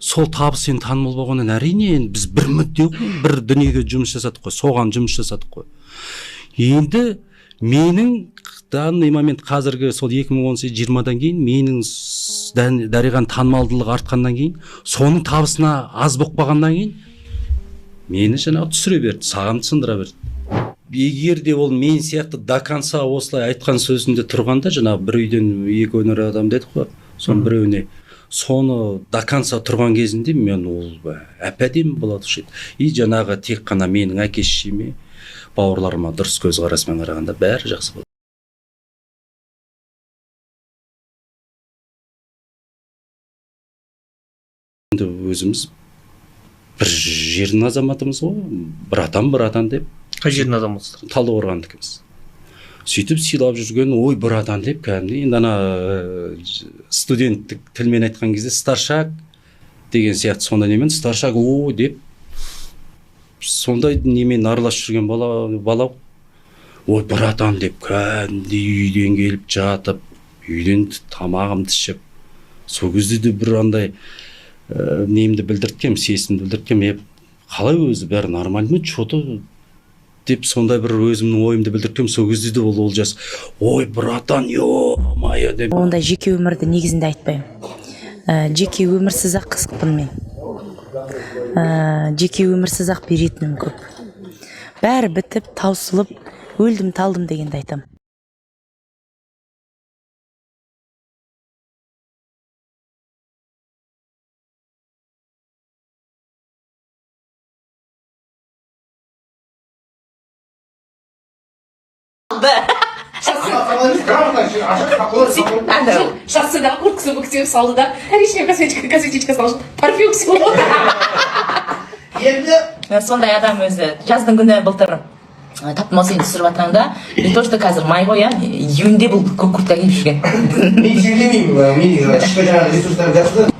Сол табыс енді танымал болғаннан, әрине, енді біз бір мүдде ғой, бір дүниеге жұмыс жасадық қой, соған жұмыс жасадық қой. Енді менің данный момент, қазіргі сол 2018-20-дан кейін менің Дариғаның танымалдылығы артқаннан кейін, соның табысына аз болып қалғаннан кейін мені жаңағы түсіре берді, сағымды сындыра берді. Егер де ол мен сияқты до конца осылай айтқан сөзінде тұрғанда, жаңағы бір үйден екі өнер адам дедік қой, соның біреуіне, соны до конца тұрған кезінде мен ол әп әдемі болады еді. И жаңағы тек қана менің әке шешеме, бауырларыма дұрыс көзқараспен қарағанда, бәрі жақсы болады. Енді өзіміз бір жердің азаматымыз ғой, братан, братан деп. Қай жердің азаматысыздар? Талдықорғандікіміз. Сөйтіп сыйлап жүрген, ой, братан деп кәдімгідей. Енді ана студенттік тілмен айтқан кезде старшак деген сияқты, сондай немен, старшак о деп, сондай немен араласып жүрген бала, бала. Ой, братан деп кәдімгідей үйден келіп жатып, үйден тамағымды ішіп, сол кезде де бір андай немді білдірткем, сезімді білдірткем. Е, қалай өзі, бәрі нормально ма че то деп, сондай бір өзімнің ойымды білдірткем. Сол кезде де ол Олжас: «Ой, братан, ё-моё», — деп. Ондай жеке өмірді негізінде айтпаймын. Жеке өмірсіз ақ қызықпын мен. Жеке өмірсіз ақ беретінім көп. Бәрі бітіп, таусылып, өлдім талдым дегенді айтамын. Шосседағы курткасын бүктеп салды да, коричневый косметичка салып, парфюм салды. Енді Сондай адам өзі. Жаздың күні былтыр таптым ау сені түсіріп жатқанда. Не то что қазір, май ғой, иә, июньде бұл көк куртка киіп жүрген. Мен сөйлемеймін, менің ішкі жаңағы ресурстарым жақсы.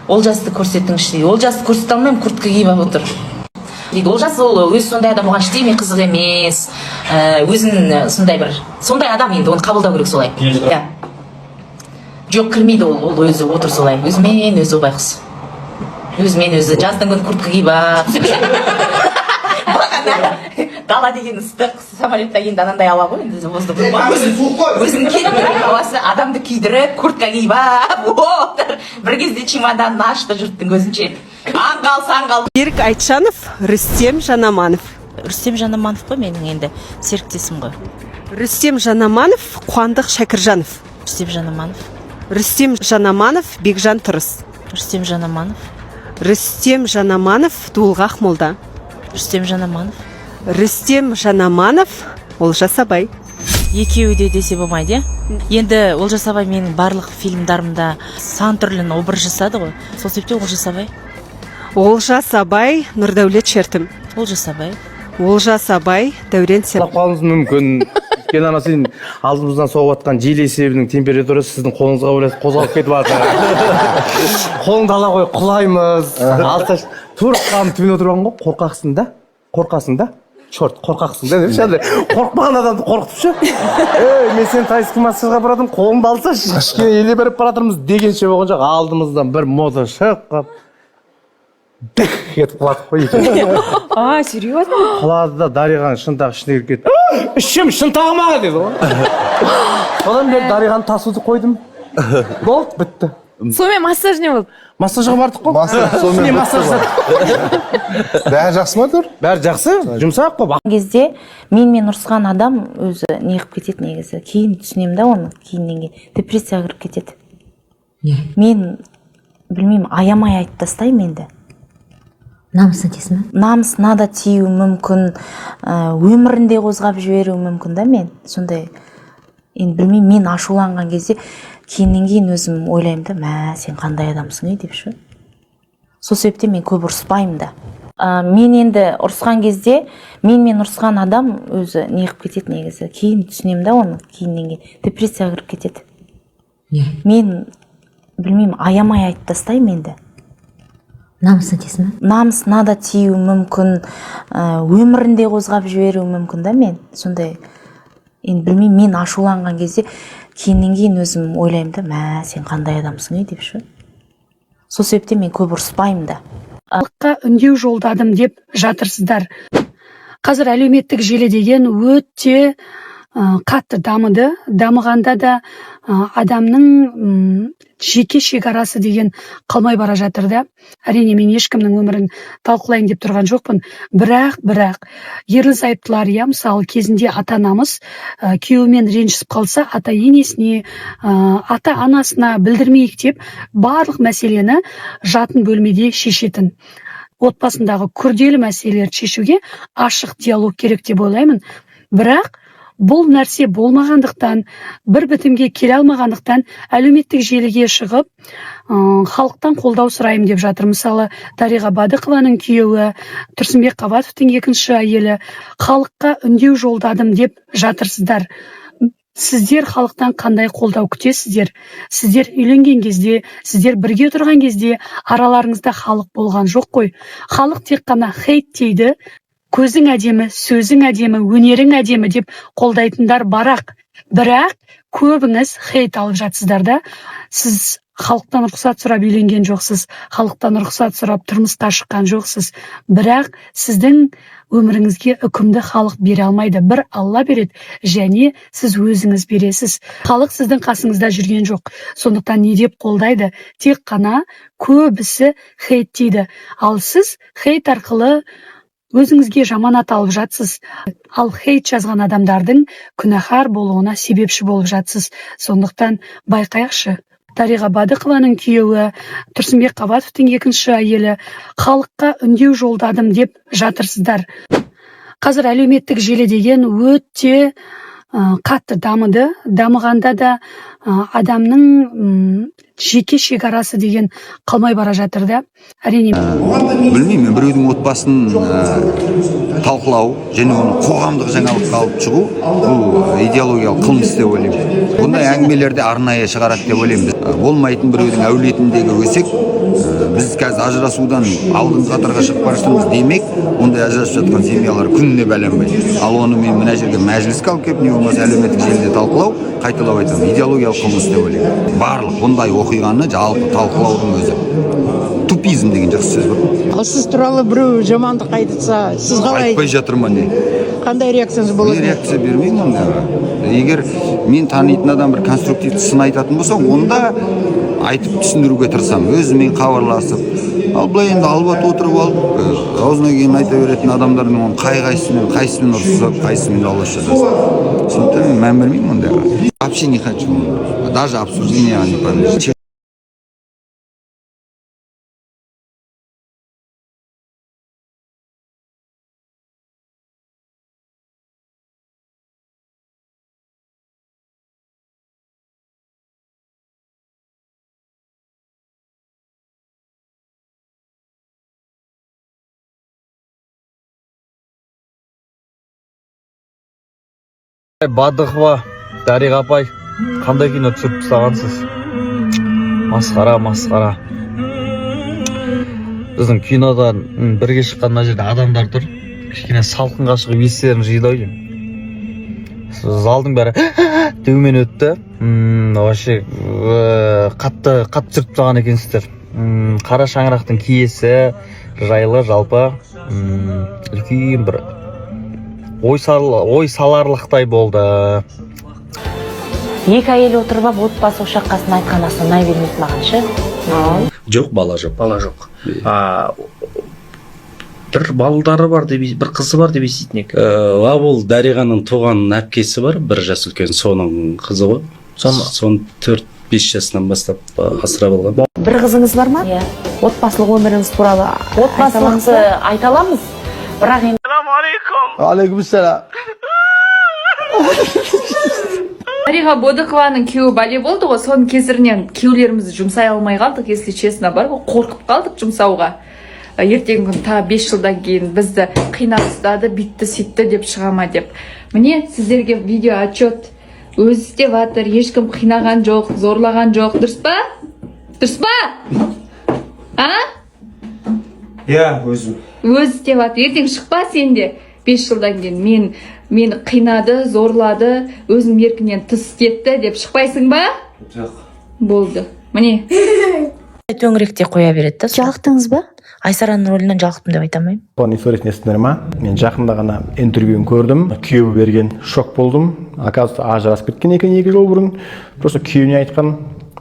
Олжасты көрсетіңізші дейді. Олжасты көрсете алмаймын, куртка киіп алып отыр дейді. Олжас ол өзі сондай адам, оған ештеңе қызық емес. Өзін сондай бір, сондай адам енді, оны қабылдау керек солай, иә. Жоқ, кірмейді ол. Ол өзі отыр солай, өзімен өзі, байғұс, өзімен өзі. Жаздың күні куртка киіп алып, бағана дала деген ыстық, самолетта енді анандай ауа ғой енді, воздух. Қазір суық қой. Өзін келіп, ауасы адамды күйдіріп, куртка киіп алып отыр. Бір кезде чемоданын ашты жұрттың көзінше, аңғал саңғал. Берік Айтжанов, Рүстем Жанаманов. Рүстем Жанаманов қой, менің енді серіктесім ғой. Рүстем Жанаманов, Қуандық Шәкіржанов. Рүстем Жанаманов. Рүстем Жанаманов, Бекжан Тұрыс. Рүстем Жанаманов. Рүстем Жанаманов, Дулыға Ақмолда. Рүстем Жанаманов. Рүстем Жанаманов, Олжас Абай. Екеуі де десе болмайды, иә. Енді Олжас Абай менің барлық фильмдарымда сан түрлі образ жасады ғой, сол себептен Олжас Абай. Олжас Абай, Нұрдәулет Шертім. Олжас Абай. Олжас Абай, Дәурен Сер. Құлап қалуыңыз мүмкін, өйткені ана сен алдымыздан соғып жатқан жел есебінің температурасы сіздің қолыңызға байланысты қозғалып кетіп жатыр. Қолыңды ала қой, құлаймыз. Алса, тура құлағымның түбіне отырып алған ғой. «Қорқақсың да, қорқасың да, черт, қорқақсың да», — деп ше. Андай қорықпаған адамды қорқытып ше. «Ей, мен сені тайский массажға апаратырмын, қолыңды алсашы, кішкене еле беріп бара жатырмыз», — дегенше болған жоқ, алдымыздан бір мота шығып қалып, дік етіп құладық қой екеуміз. А, серьезно? Құлады да, Дариғаның шынтағы ішіне кіріп кетті. «Ішім шынтағыма», — деді ғой. Содан бері Дариғаны тасуды қойдым. Болды, бітті. Сонымен массаж не болды? Массажға бардық қой. Массаж сонымен Үстіне бітті массаж ғой. жасадық. Бәрі жақсы ма тұр? Бәрі жақсы, жұмсақ қой. Кезде менімен ұрысқан адам өзі неғып кетеді негізі, кейін түсінемін да оны, кейіннен кейін депрессияға кіріп кетеді. Мен білмеймін, аямай айтып тастаймын енді. Намысына тиесің ба? Намысына да тиюі мүмкін, өмірін де қозғап жіберуі мүмкін да. Мен сондай енді, білмеймін, мен ашуланған кезде кейіннен кейін өзім ойлаймын да, мә, сен қандай адамсың, ей, деп ше. Сол себептен мен көп ұрыспаймын да. Мен енді ұрысқан кезде менімен ұрысқан адам өзі неғып кетеді негізі, кейін түсінемін да оны, кейіннен кейін депрессияға кіріп кетеді. Мен білмеймін, аямай айтып тастаймын енді. Намысына тиесің ба? Намысына да тиюі мүмкін, өмірін де қозғап жіберуі мүмкін да. Мен сондай енді, білмеймін, мен ашуланған кезде кейіннен кейін өзім ойлаймын да, мә, сен қандай адамсың, ей, деп ше. Сол себептен мен көп ұрыспаймын да. Халыққа үндеу жолдадым деп жатырсыздар. Қазір әлеуметтік желі деген өте қатты дамыды. Дамығанда да адамның жеке шекарасы деген қалмай бара жатыр да. Әрине, мен ешкімнің өмірін талқылайын деп тұрған жоқпын, бірақ ерлі зайыптылар, иә, мысалы, кезінде ата анамыз күйеуімен ренжісіп қалса, ата енесіне, ата анасына білдірмейік деп, барлық мәселені жатын бөлмеде шешетін. Отбасындағы күрделі мәселелерді шешуге ашық диалог керек деп ойлаймын. Бірақ бұл нәрсе болмағандықтан, бір бітімге келе алмағандықтан, әлеуметтік желіге шығып, халықтан қолдау сұраймын деп жатыр. Мысалы, Дариға Бадықованың күйеуі, Тұрсынбек Қабатовтың екінші әйелі. Халыққа үндеу жолдадым деп жатырсыздар. Сіздер халықтан қандай қолдау күтесіздер? Сіздер үйленген кезде, сіздер бірге тұрған кезде араларыңызда халық болған жоқ қой. Халық тек қана хейттейді. Көзің әдемі, сөзің әдемі, өнерің әдемі деп қолдайтындар барақ, бірақ көбіңіз хейт алып жатсыздар да. Сіз халықтан рұқсат сұрап үйленген жоқсыз, халықтан рұқсат сұрап тұрмысқа шыққан жоқсыз, бірақ сіздің өміріңізге үкімді халық бере алмайды. Бір Алла береді және сіз өзіңіз бересіз. Халық сіздің қасыңызда жүрген жоқ, сондықтан не деп қолдайды? Тек қана көбісі хейттейді. Ал сіз хейт арқылы өзіңізге жаман ат алып жатсыз, ал хейт жазған адамдардың күнәһар болуына себепші болып жатсыз. Сондықтан байқайықшы. Дариға Бадықованың күйеуі, Тұрсынбек Қабатовтың екінші әйелі. Халыққа үндеу жолдадым деп жатырсыздар. Қазір әлеуметтік желі деген өте қатты дамыды. Дамығанда да адамның жеке шекарасы деген қалмай бара жатыр да. Әрине, Білмеймін, біреудің отбасын талқылау және оны қоғамдық жаңалыққа алып шығу — бұл идеологиялық қылмыс деп ойлаймын. Бұндай әңгімелерді арнайы шығарады деп ойлаймын. Болмайтын біреудің әулетіндегі өсек. Біз қазір ажырасудан алдыңғы қатарға шығып бара жатырмыз. Демек, ондай ажырасып жатқан семьялар күніне бәленбай. Ал оны мен мына жерге мәжіліске алып келіп, не болмаса әлеуметтік желіде талқылау, қайталап айтамын, идеологиялық қылмыс деп ойлаймын. Барлық бұндай оқиғаны жалпы талқылаудың өзі тупизм деген жақсы сөз бар. Ал сіз туралы біреу жамандық айтса, сіз қалай? Айтпай жатыр ма, не? Қандай реакцияңыз Мен болады? реакция бермеймін ондайға. Егер мен танитын адам бір конструктивті сын айтатын болса, онда айтып түсіндіруге тырысамын, өзімен хабарласып. Ал былай енді алып отырып алып, аузына келгенін айта беретін адамдармен, оның қай қайсысымен, қайсысымен ұрысып, қайсысымен дауласып жатасың? Сондықтан мен мән бермеймін ондайға. Вообще не хочу, даже обсуждение не подлежит. Бадықова Дариға апай, қандай кино түсіріп тастағансыз? Масқара, масқара! Біздің кинодан бірге шыққан мына жерде адамдар тұр. Кішкене салқынға шығып, естерін жиды ау деймін. Залдың бәрі деумен өтті. Вообще қатты қатты түсіріп тастаған екенсіздер. Қара шаңырақтың киесі жайлы жалпы үлкен бір ой саларлықтай болды. Екі әйел отырып алып, отбасы ошақ қасында айтқан асы ұнай бермейді маған ше. Жоқ, бала жоқ. Бала жоқ. Бір балдары бар деп, бір қызы бар деп еститін едік. А, ол Дариғаның туған әпкесі бар, бір жас үлкен, соның қызы ғой. Соны 4-5 жасынан бастап асырап алған. Бір қызыңыз бар ма? Иә. Отбасылық өміріңіз туралы айта аласыз Отбасылықты ба? айта аламыз, бірақ енді Алейкумассалам. Дариға Бодықованың күйеуі бәле болды ғой, соның кесірінен күйеулерімізді жұмсай алмай қалдық, если честно, бар ғой, қорқып қалдық жұмсауға. Ертеңгі күні тағы 5 жылдан кейін бізді қинап ұстады, бүйтті сөйтті деп шыға ма деп. Міне, сіздерге видео отчет: өзі істеп жатыр, ешкім қинаған жоқ, зорлаған жоқ. Дұрыс па, дұрыс па, а? Иә, өзім. Өзі істеп жатыр. Ертең шықпа сен де 5 жылдан кейін мені қинады, зорлады, өзінің еркінен тыс істетті деп шықпайсың ба? Жоқ. Болды, міне. Төңіректе қоя береді да. Жалықтыңыз ба? Айсараның рөлінен жалықтым деп айта алмаймын. Бұның историясын естідіңдер ма? Мен жақында ғана интервьюін көрдім. Күйеуі берген, шок болдым. Оказывается, ажырасып кеткен екен 2 жыл бұрын. Просто күйеуіне айтқан: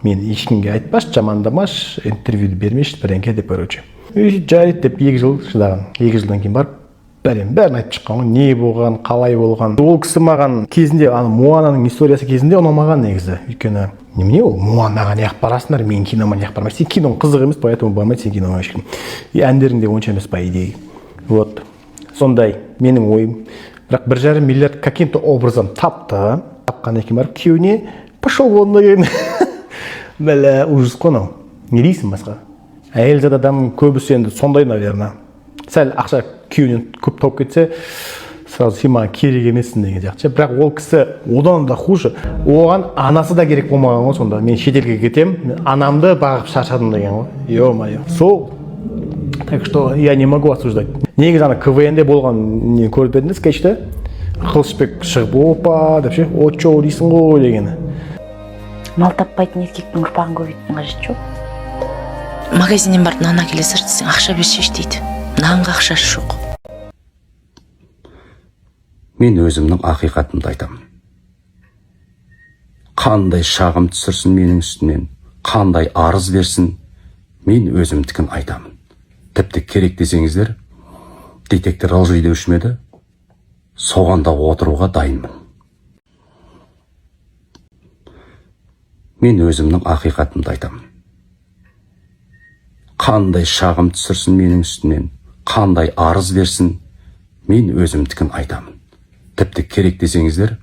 «Мен ешкімге айтпашы, жамандамашы, интервьюді бермеші», бірдеңке деп, короче. И жарайды деп 2 жыл шыдаған. 2 жылдан кейін барып бәрін бәрін айтып шыққан ғой, не болған, қалай болған. Ол кісі маған кезінде ана Моананың историясы кезінде ұнамаған негізі. Өйткені немене ол Моанаға неғып барасыңдар, менің кинома неғып бармайсың? Сен киноң қызық емес, поэтому бармайды сен киноңа ешкім. И әндерің де онша емес, по идее. Вот сондай менің ойым. Бірақ 1,5 миллиард каким то образом тапты. Тапқаннан кейін барып күйеуіне «пошел вон» деген. Бәлә, ужас қой анау. Не дейсің басқа? Әйел зат адам көбісі енді сондай, наверное. Сәл ақша күйеуінен көп тауып кетсе, сразу «сен маған керек емессің» деген сияқты ше. Бірақ ол кісі одан да хуже, оған анасы да керек болмаған ғой сонда. «Мен шетелге кетемін, мен анамды бағып шаршадым» деген ғой, е мое. Сол, так что я не могу осуждать негізі. Ана КВН де болған не көріп едім, скетчті, Қылышбек шығып «опа» деп ше, «очо дейсің ғой» деген. Мал таппайтын еркектің ұрпағын көбейтудің қажеті жоқ. Магазиннен барып нан әкеле салшы десең, «ақша берсейші» дейді. Нанға ақшасы жоқ. Мен өзімнің ақиқатымды айтамын. Қандай шағым түсірсін менің үстімнен, қандай арыз берсін, мен өзімдікін айтамын. Тіпті керек десеңіздер, детектор лжи деуші ме еді, соған да отыруға дайынмын. Мен өзімнің ақиқатымды айтамын. Қандай шағым түсірсін менің үстімнен, қандай арыз берсін, мен өзімдікін айтамын. Тіпті керек десеңіздер